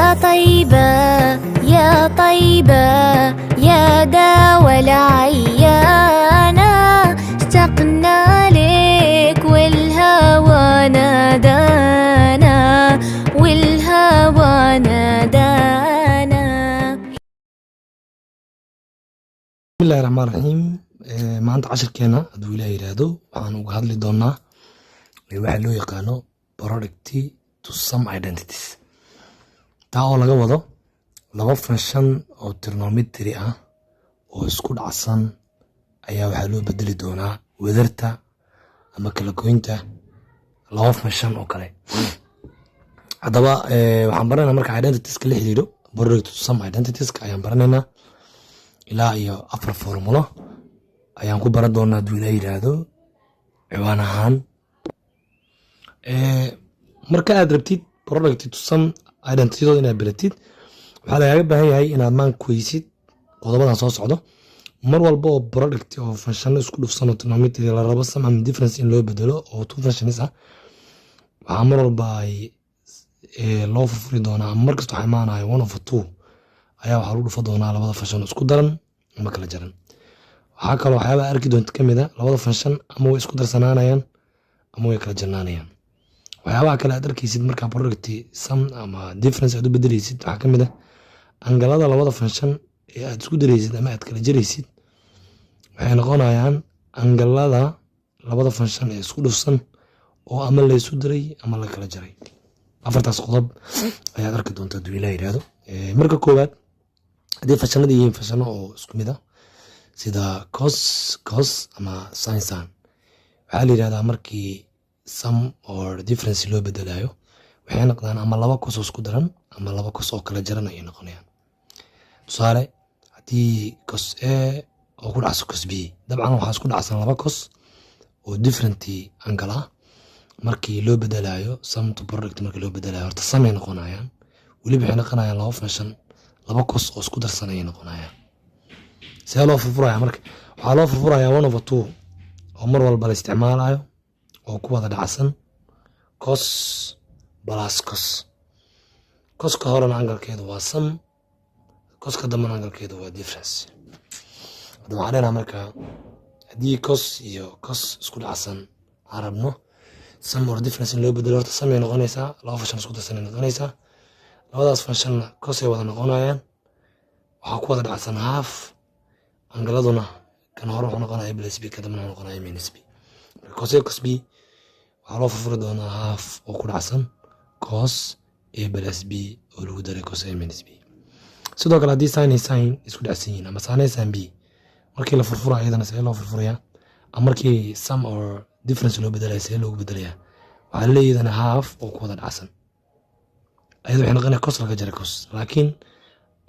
يا طيبة، يا طيبة، يا داوى العيانة، اشتقنا لك والهوى نادانا، والهوى نادانا. Bismillahi raxmaan raxiim. Maanta cashirkeena, hadduu Ilaah yidhaahdo, waxaan uga hadli doonaa waxa loo yaqaano product to sum identities, taa oo laga wado laba function oo trigonometry ah oo isku dhacsan ayaa waxaa loo bedeli doonaa wadarta ama kala goynta laba function oo kale. Haddaba waxaan baranaynaa marka identitieska la xiriiro product to sum identitieska ayaan baranaynaa. Ilaa iyo afar formulo ayaan ku baran doonaa, hadduu Ilaah yidhaahdo. Ciwaan ahaan, marka aad rabtid product to sum identitydooda inaad baratid, waxaa lagaaga baahan yahay inaad maan kuweysid qodobadan soo socdo. Mar walba oo product oo functiono isku dhufsano trigonometry la rabo sum ama difference in loo bedelo oo two functions ah, waxaa mar walba ay loo furfuri doonaa ama markasta waxaa imaanaya one over two ayaa waxaa lagu dhufa doonaa labada function isku daran ama kala jaran. Waxaa kaloo waxyaabaa arki doonta ka mid a, labada function ama way isku darsanaanayaan ama way kala jarnaanayaan. Waxyaabaha kale aad arkeysid markaa product sum ama difference aad u bedeleysid waxaa ka mid ah angleada labada function ee aad isku dareysid ama aad kala jaraysid waxay noqonayaan angleada labada function ee isku dhufsan oo ama laysu daray ama la kala jaray. Afartaas qodob ayaad arki doonta, hadduu Ilaah yidhaahdo. Marka koowaad, haddii functionada yihiin functiono oo isku mid ah, sida cos cos ama sin sin, waxaa la yidhahdaa markii sum or difference loo bedelayo waxay noqdaan ama laba cos oo isku daran ama laba cos oo kala jaran ayay noqonayaan. Tusaale, haddii cos A oo ku dhacso cos B, dabcan waxaa isku dhacsan laba cos oo different angle ah. Markii loo bedelayo sum to product, markii loo bedelayo, horta sum ay noqonayaan. Weliba waxay noqonayaan laba function, laba cos oo isku darsan ayay noqonayaan. See loo furfuraya marka? Waxaa loo furfurayaa one over two oo mar walba la isticmaalayo oo ku wada dhacsan cos plus cos. Coska horena anglekeedu waa sum, coska dambena anglekeedu waa difference. Hadda waxaan leenaha marka, haddii cos iyo cos isku dhacsan aan rabno sum or difference in loo bedelo, horta sum ay noqonaysaa, laba function isku darsan ay noqonaysaa. Labadaas functionna cos ay wada noqonayaan. Waxaa ku wada dhacsan half, angleaduna kan hore wuxuu noqonaya plus b, ka dambena wuxuu noqonaya minus b. Marka cos A cos B waxaa loo furfuri doonaa half oo ku dhacsan cos A plus b oo lagu daray cos A minus b. Sidoo kale, haddii sin iyo sin isku dhacsan yihiin ama sin A sin B, markii la furfurayo iyadana see loo furfurayaa? Ama markii sum or difference loo bedelaya, see loogu bedelayaa? Waxaa leeyahay iyadana half oo ku wada dhacsan. Ayada waxay noqonaya cos laga jaray cos, laakiin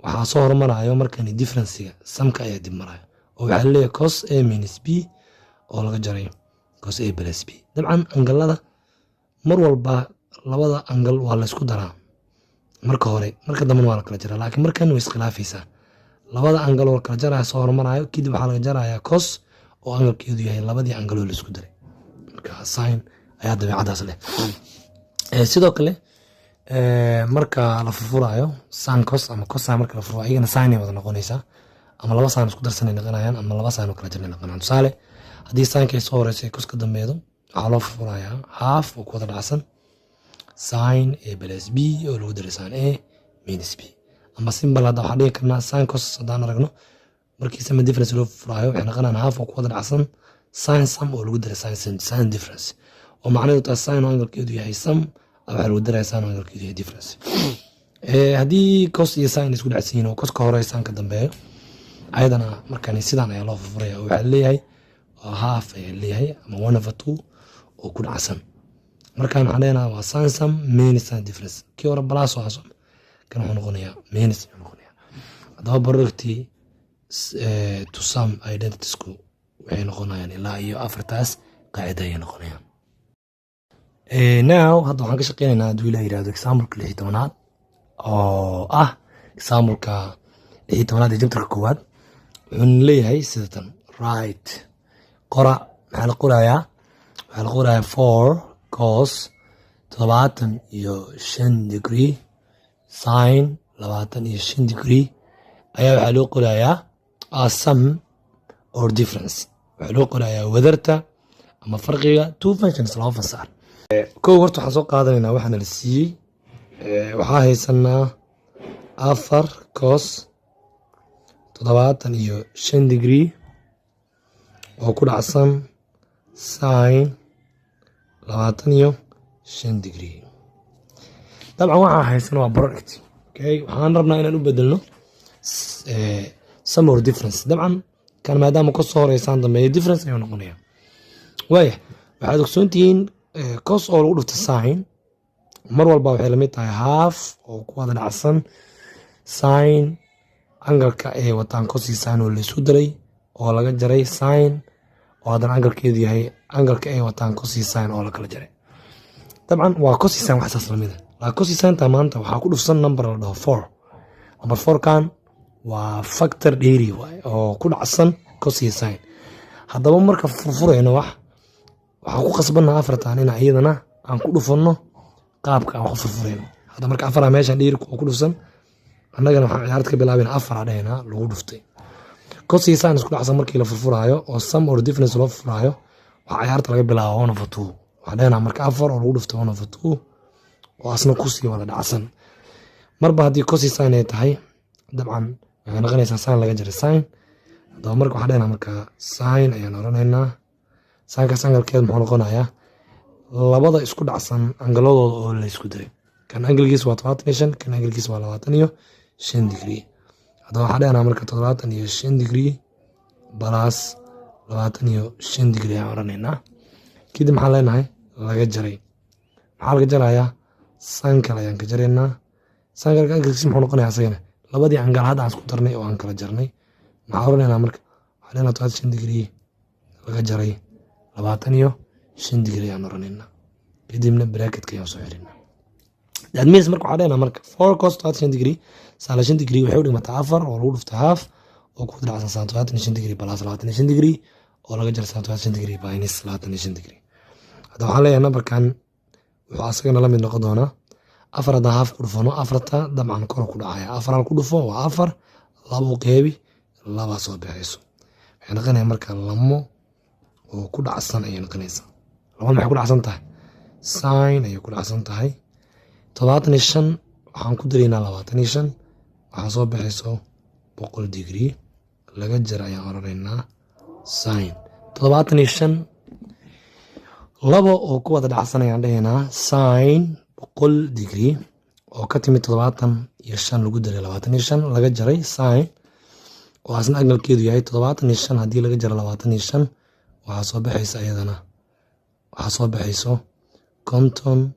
waxaa soo hormarayo markani differencega, sumka ayaa dib marayo, oo waxaa leeyahay cos A minus b oo laga jaray cos A plus b. Dabcan angleada mar walba labada angle waa laysku daraa marka hore, marka dambena waa la kala jaraa, laakiin markan way iskhilaafaysaa. Labada angle oo la kala jaraya soo hormarayo, kadib waxaa laga jarayaa cos oo anglekeedu yahay labadii angle oo laisku daray. Marka sin ayaa dabeecadaas leh. Sidoo kale, marka la furfurayo sin cos ama cos marka la furfurayo, iyagana sin ay wada noqonaysaa, ama laba sin isku darsanay noqonayaan ama laba sin oo kala jarnay noqonayaan. Tusaale, haddii sinka ay soo horeyso ay cos ka dambeedo, waxaa loo furfurayaa half oo ku wada dhacsan sin A plus b oo lagu daray sin A minus b. Ama simple hadda waxaan dhigi karnaa, sin cos haddaan aragno, markii sum difference loo furaayo, waxay noqonayaan half oo ku wada dhacsan sin sum oo lagu daray sin difference, oo macnaheedu tahay sin oo anglekeedu yahay sum waxaa lagu daraya sin oo anglekeedu yahay difference. Haddii cos iyo sin isku dhacsan yihiin oo coska hore sin ka dambeeyo, ayadana markani sidan ayaa loo furfuraya, oo waxaa leeyahay waa half ayaa leeyahay ama one over two oo ku dhacsan. Markaan waxaan leenahay waa sin sum minus sin difference. Kii hore plus oo sum, kan wuxuu noqonayaa minus ayuu noqonayaa. Haddaba product to sum identitiesku waxay noqonayaan ilaa iyo afartaas qaacida ayay noqonayaan. Now hadda waxaan ka shaqeynaynaa, hadduu Ilaah yirahdo, exampleka 16aad oo ah exampleka 16aad ee chapterka koowaad. Wuxuuna leeyahay sidatan: write, qora. Maxaa la qorayaa? Waxaa la qorayaa four cos 75 degree Sin 25 degree ayaa waxaa loo qorayaa sum or difference. Waxaa loo qorayaa wadarta ama farqiga two functions, laba fansaar. Kow, horta waxaan soo qaadanaynaa waxaana la siiyey. Waxaa haysanaa 4 cos 75 degree oo ku dhacsan sin 25 degree. Dabcan waxaa haysana waa product. Okay, waxaan rabnaa inaan u bedelno sum or difference. Dabcan kan maadaama kasoo horeysaan dambeeya, difference ayuu noqonaya. Waaya, waxaad ogsoon tihiin cos oo lagu dhufto sin mar walba waxay lamid tahay half oo ku wada dhacsan sin angle-ka ay wataan cos iyo sin oo laisu daray oo laga jaray sin oo haddana angle-keedu yahay angle-ka ay wataan cos iyo sin oo la kala jaray. Dabcan waa cos iyo sin, wax saas lamid ah. Laakiin cos iyo sin-ta maanta waxaa ku dhufsan number la dhaho 4. Number 4 kan waa factor dheeri waay oo ku dhacsan cos iyo sin. Haddaba marka furfurayno, waxaan ku qasbannaha afartan in iyadana aan ku dhufanno qaabka aan wax u furfurayno. Hadda marka afaraa meeshan dheeri oo ku dhufsan, annagana waxaan ciyaarta ka bilaabina afar dhehna lagu dhuftay. Cos iyo sin isku dhacsan markii la furfuraayo oo sum or difference loo furfuraayo, waxaa ciyaarta laga bilaaba 1/2. Waxaan dhehnaa marka afar oo lagu dhuftay 1/2 oo asna kusii wada dhacsan. Marba haddii cos iyo sin ay tahay, dabcan waxay noqonaysaa sin laga jaray sin. Haddaba marka waxaan dhehnaa marka sin ayaan oranaynaa. Sin-kaas angle-keed muxuu noqonayaa? Labada isku dhacsan angle-adooda oo la isku daray. Kan angle-kiisa waa 75, kan angle-kiisa waa 25 degree. Haddaba waxaa dhehnaa marka 75 degree plus 25 degree ayaan oranaynaa. Kadib maxaan leenahay? Laga jaray. Maxaa laga jarayaa? Sin kale ayaan ka jaraynaa. Sin kale angle-kiisa muxuu noqonayaa asagana? Labadii angle hadda aan isku darnay oo aan kala jarnay. Maxaa oranaynaa marka? Waxaa leenahay 75 degree laga jaray 25 degree ayaan oranaynaa. Kadibna bracketka ayaan soo xirinaa. That means marka waxaa leenahay marka 4 cos 75 degree sin 5 degree waxay u dhigmataa afar oo lagu dhufto half oo ku dhacsan sin 75 degree plus 25 degree oo laga jaro sin 75 degree minus 25 degree. Hadda waxaan leeyahay numberkan wuxuu asagana la mid noqon doonaa afar. Haddaan half ku dhufano, afarta dabcan kor ku dhacaya. Afar hal ku dhufo waa afar, laba u qeybi, laba soo baxayso. Waxay noqonaya marka lamo oo ku dhacsan ayay noqonaysaa. Laba maxay ku dhacsan tahay? Sin ayay ku dhacsan tahay. 75 waxaan ku daraynaa 25, waxaa soo baxayso 100 degree. Laga jara ayaan oranaynaa sin 75, laba oo ku wada dhacsan ayaan dhahaynaa sin 100 degree oo ka timid 75 lagu daray 25 laga jaray sin oo asna angle-keedu yahay 75. Haddii laga jaro 25, waxaa soo baxaysa iyadana, waxaa soo baxayso 50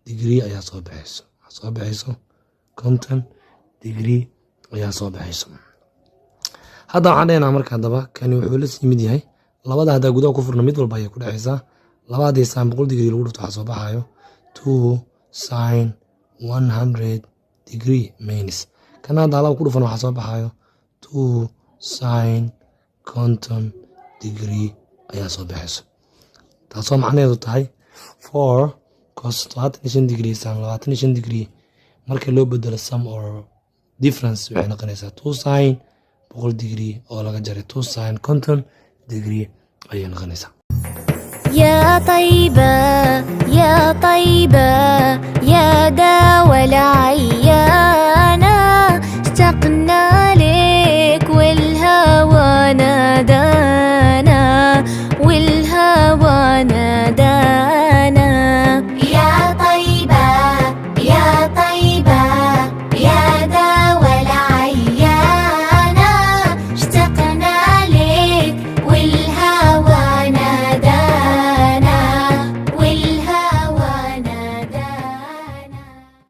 degree ayaa soo baxayso. Waxaa soo baxayso 50 degree ayaa soo baxayso. Hadda waxaan dhehnaa marka haddaba kani wuxuu la sii mid yahay labada. Haddaa gudaha ku furna, mid walba ayay ku dhexaysaa. Laba haddii sin 100 degree lagu dhufto, waxaa soo baxayo 2 sin 100 degree minus kana. Haddaa laba ku dhufan, waxaa soo baxayo 2 sin 50 degree ayaa soo baxayso. Taasoo macnaheedu tahay 4 cos 75 degree sin 25 degree marka loo bedelo sum or difference, waxay noqonaysaa 2 sin 100 degree oo laga jaray 2 sin 50 degree ayay noqonaysaa. يا طيبة، يا طيبة، يا داوى العيان.